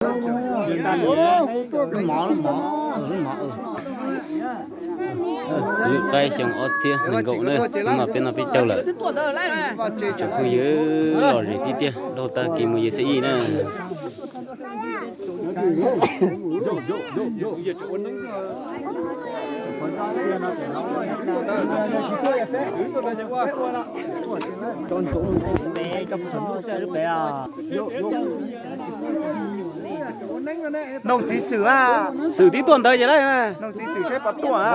Lub mov, lub mov, lub mov. Lwm qaib xyoo ob txhiab nees nkaum na, hnub no peb noj peb caug lawm. Tsoom phooj ywg, lom zem tiag tiag, dhau tag kis mus yawg Xib Yis na. Noog txiv Xwm a. Xwm twb tuaj ntawd ces lawm. Noog txiv Xwm saib puas tuaj.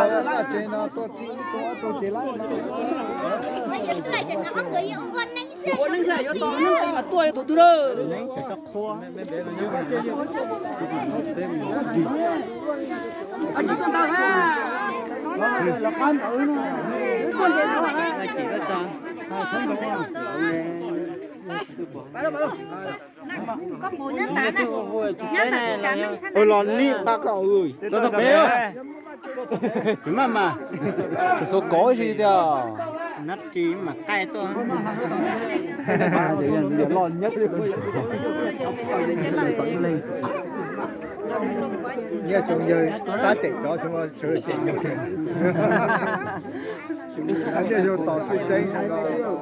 Ua los nim qab koj. Txhob txhob peb. Maj mam. Tsuas xua kov ib si tiag. Nab ris mas qaij tuaj. Nyiaj tsoom yawg tab cem cov tsoom, sawv daws cem yawg. Nyiaj yau tos txwj tseeb,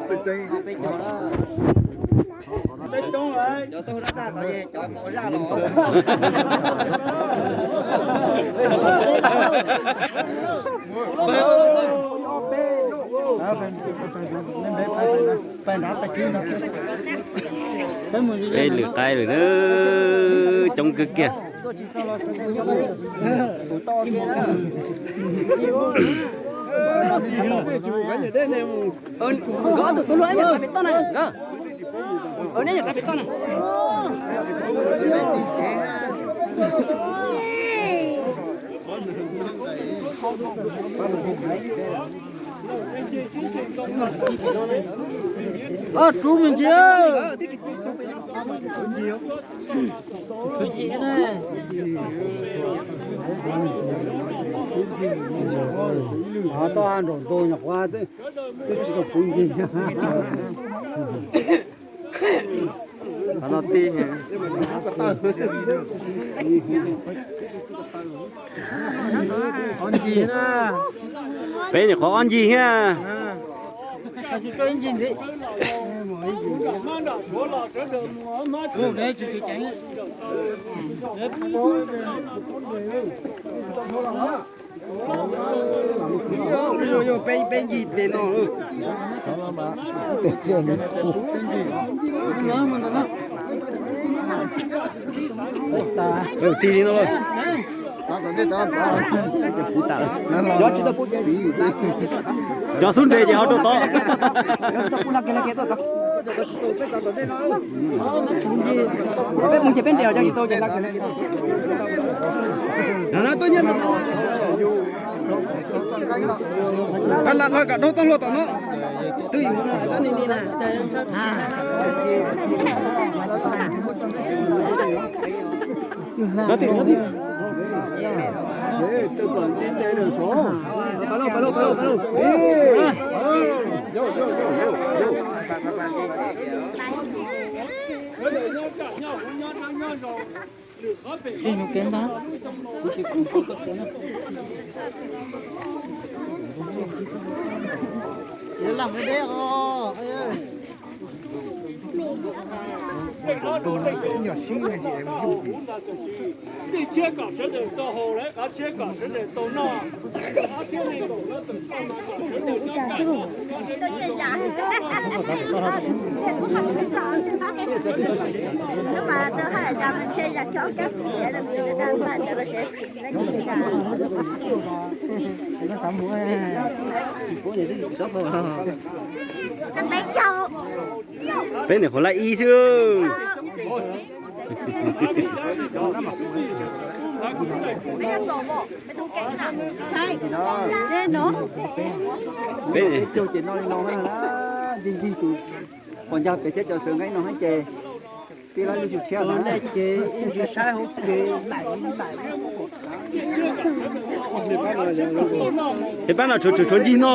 txwj tseeb. Peb lwm qaib lawm na, coob kawg kiag. Nkawd ob tug tub hluas neb nyuam qhuav pem toj na, nkawd. Neb nyuam qhuav pem toj na. Ob rub me ntsis. Toj nraum ntug nyuam qhuav twb tsis tau puv ncig. Qhov no tij. Peb nyuam qhuav ob ncig thiab. Peb ncig tes no. Tig li no. Cov xub nres ces ho rau tod. Peb mus ces peb nres os, cov tsis tau ces. Pab lam lawv kam dob txoj hlua tom no. Twb yus no tab ni ni na. Ntij tshiab kom sawv daws tau haus, lawv qab tshiab kom sawv daws tau noj. Peb niam qhuav laj ib xwb. Peb, pom ncag pem thiab cov sawv nqaij no ces tij laug lub xyoo tshiab no ces ib ntsis saib hauv ces peb pab no tshuav tshuav ncig no.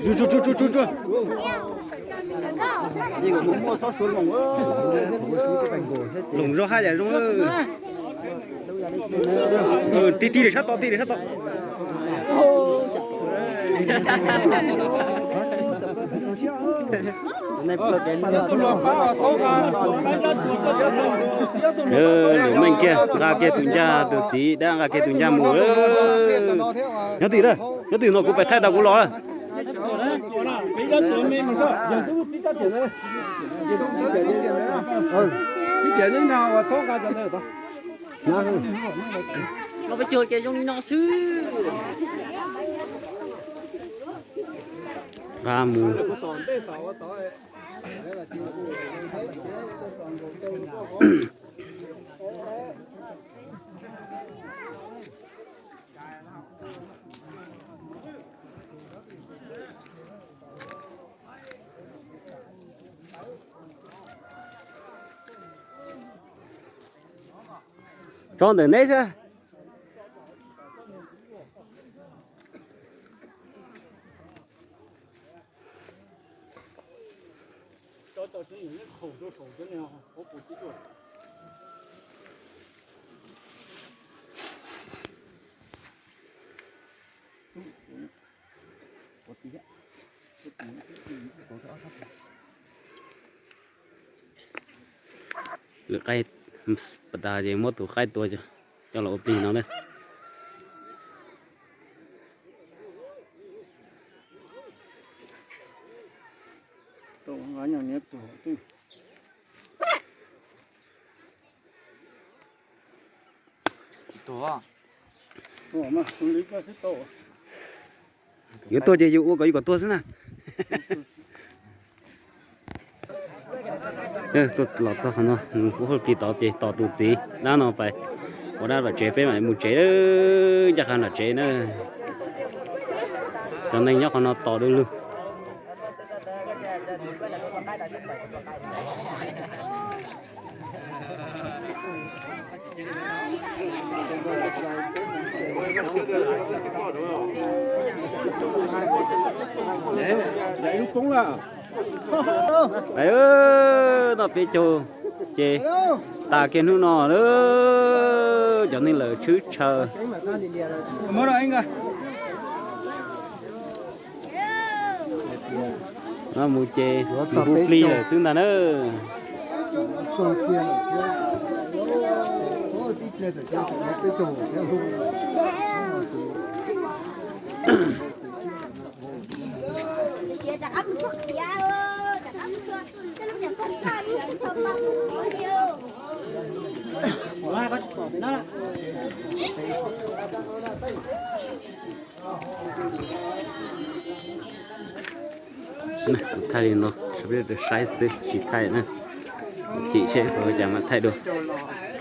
Tsuag tsuag tsuag tsuag tsuag. Loos zoo haj yam zoo. Tig tig sab tod, tig sab tod. Lus meej kiag, nqa kiag tus ncaj, tus txiv dab nqa kiag tus ncaj mus. Nyob twj ywm, nyob twj ywm no kuv pais thaij tas kuv los. Nqa mus. Tso ntawm neb xwb. Lwm qaib pas tas ces muab tus qaib tua coj los ua plig no na. Yuav tuag ces yus ua kom yus kom tuag xwb na. Tuaj los txog qhov no, mus ua plig tod ces tos tus txiv dab no pais ua dab tom tsev, peb mam mus tsev, ncaj qha nram tsev na. Cov neeg nyob qhov no tos du lug. Noj peb caug ces tas kiag hnub no lawm, cov neeg lawm tshwj tshaw. No mus ces mus plig lawm xwb ntag na. Thaij li no, saib xwb tsis thaij na. Chim seb puas cas mam thaij dua.